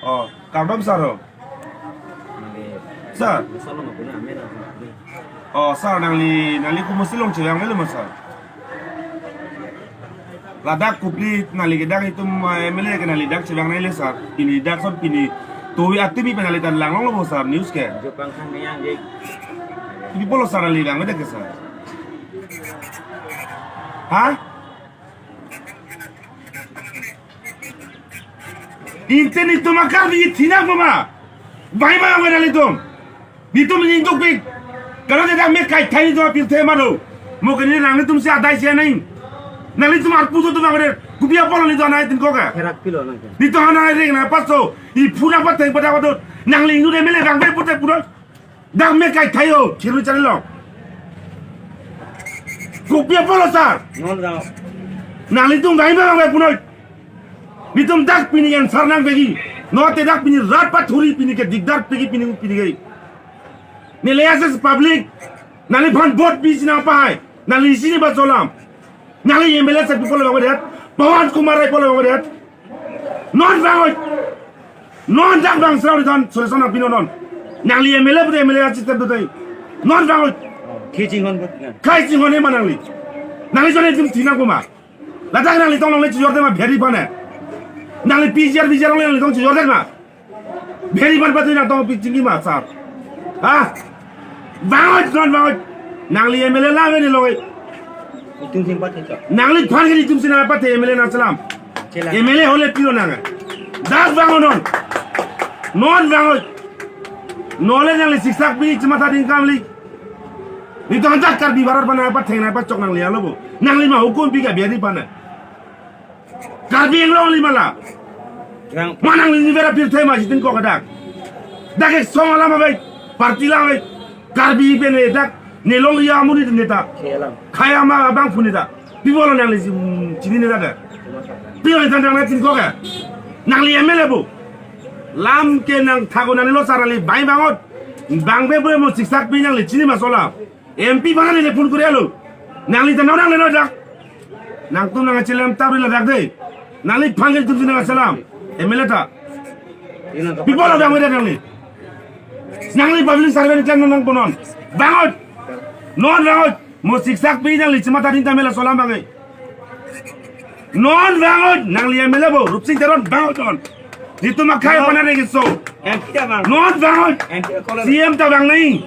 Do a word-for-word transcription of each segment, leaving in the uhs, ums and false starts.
Oh, kardom sir ho. Sir. Oh, sir, nangli, nangli komatsi along chevang avelo ma, sir? Ladak Kopili nangli ke dak itum, eh, M L A ke nangli dak chevang nangji le, sir. Pini dak son pini tovi atimi pen nangli ta langlonglo bo, sir, news ke. Pini pulo, sir, nangli vangvedet ke, sir. Ha? Inte netum a-Karbi thinang ma? Bang-i ma vangvedet nanglitum? Netum ningdukpik. Kalau tidak me kai thai netum apirthe ma do. Mo ke ne nanglitumsi adai si nang. Nanglitum arpu do tum vangvedet. Kopi apotlo netum anai tin ko ka. Herak pilo nang. Netum anai ring na paso. I phuna pateng pada pada. Nangli nu de M L A vangvedet pute pura. Dak me kai thai ho, chiru chari lo. Kopi apotlo sir? Non dao. Nanglitum bang-i ma vangve punoi. Netum dak pini answer nangvekji. Non te dak pini rat pathuri pini ke dikdar pekji pini pini ke. Neli as a public. Nangliphan vote pisi nangpahai. Nangli chini ba cholam. Nangli M L A sir pi pulo vangvedet. Pawan Kumar Rai pulo vangvedet. Non vangoi. Non dak bang srau di ton, solution apin non. Nangli M L A pute M L A assistant tu tai. Non vangoi. Khi chinghon bot na. Khai chinghon he ma nangli. Nangli jone jim thinang ko ma. Ladak nanglitum longle chijorde ma bheri pane. Nangli P G R, V G R longle nanglitum chijorde ma. Bheri pan patu nangtum pi chingki ma sir. Ha? Vangoi, non vangoi. Nangli M L A la veni loi. Itum sing pat hicho. Nangliphan ke netumsi nangpathe M L A nangchelam. Chelam. M L A hole pilo nang. Dak vangoi non. Non vangoi. Non le nangli siksak pi chimatha ding kamli. Netum ajak Karbi barat pana apa theng na apa chok nangli alo bo. Nangli ma hukum pi ka biari pana. Karbi Anglong li mala. Yang ma nangli ni vera pirthe ma chitin ko kadak. Dak ek song alam abai, party alam abai. Karbi pen ne dak, ne long ya muni ne ta. Kaya ma abang puni ta. Pi pulo nangli chini ne ta. Pi pulo nangli tin ko ka. Nangli M L A bo. Lam ke nangthak-o nanglilo sir nangli bang-i bangot. Bangve bo mo siksak pi nangli chini ma chola. M P aphan neli phone kori lo. Nangli ta nang nangle no dak. Nangtum nangchelam ta ri ladak de. Nangliphan ke tumsi nangchelam. M L A ta. Pi pulo vangvedet nangli. Nangli public servant klan nang punon. Bangot. Non bangot. Mo siksak pi nangli chimatha ding ta M L A cholam bangai. Non bangot, nangli M L A bo, Rupsing Teron bangot non. Netum akhai pana rengso. M P ta bang. Non bangot. M P kolom. C M ta bang nai.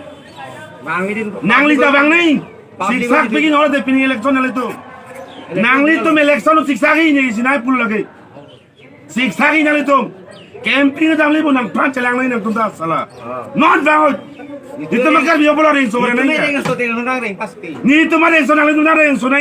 Bang ini. Nangli ta bang nai. Public siksak ini. Piki nol de pini election nanglitum. Election nanglitum nanglitum. Election siksak ini sinai pulo lagi. Siksak ini nanglitum. Campaign nanglitum nangphan chelang nai nangtum ta sala. Ah. Non bangot. Netum akar biyo pulo rengso. Netum nai. Rengso, netum nang reng pasti. Netum rengso nanglitum nang rengso nai.